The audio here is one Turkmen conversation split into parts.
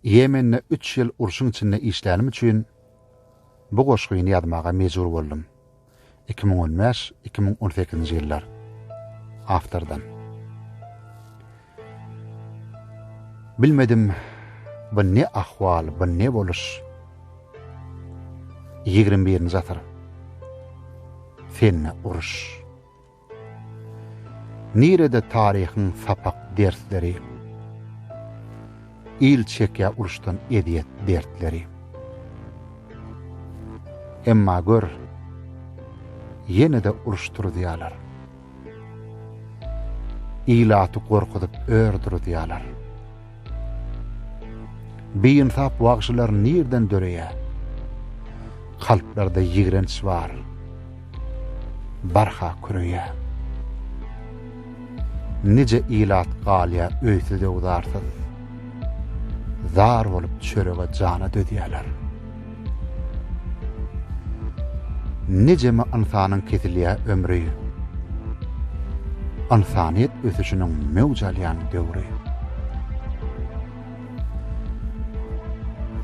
Ýemende üç ýyl urşuň içinde işlänim üçin bu goşgyny ýazmaga mejbur boldum. 2015, 2018 ýyllar. Awtordan. Bilmedim bu ne ahwal, bu ne boluş. 21-nji asyr. Sende uruş. Nirede taryhyň sapak dersleri? Il çekýär uruşdan ezýet dertleri. Emma gör, ýene-de uruş turuzýarlar. Ilaty gorkuzyp ör duruzýarlar. Biýynsap wagşylar nirden döreýär? Kalplarda ýigrenç bar, barha küreýär. Nije ilat galýar öýsüz-öwzarsyz, Zar bolup çörege jana dözýärler. Nijeme ynsanyň kesilýär ömri, Ynsanyýet ösüşiniň möwç alýan döwri.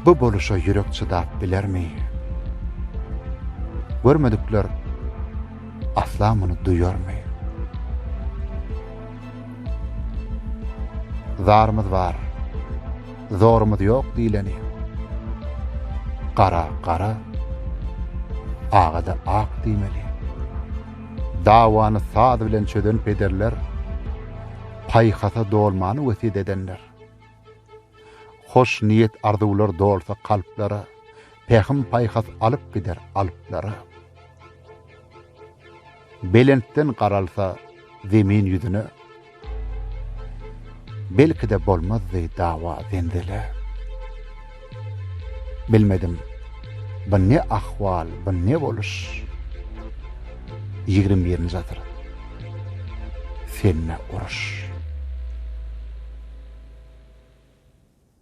Bu boluşa ýürek çydap bilermi? Görmedikler asla muny duýarmy? Zarymyz bar, zorumyz ýok diýleni. Gara gara, aga-da ak diýmeli. Dawany saz bilen çözen pederler, Paýhasa dolmany wesýet edenler. Hoş niýet-arzuwlar dolsa kalplara, Pähim-paýhas alyp gider alplara. Belentden garalsa zemin ýüzüne, Belki-de bolmazdy dawa zenzele. Bilmedim, bu ne ahwal, bu ne boluş? 21-nji asyr. Sende uruş.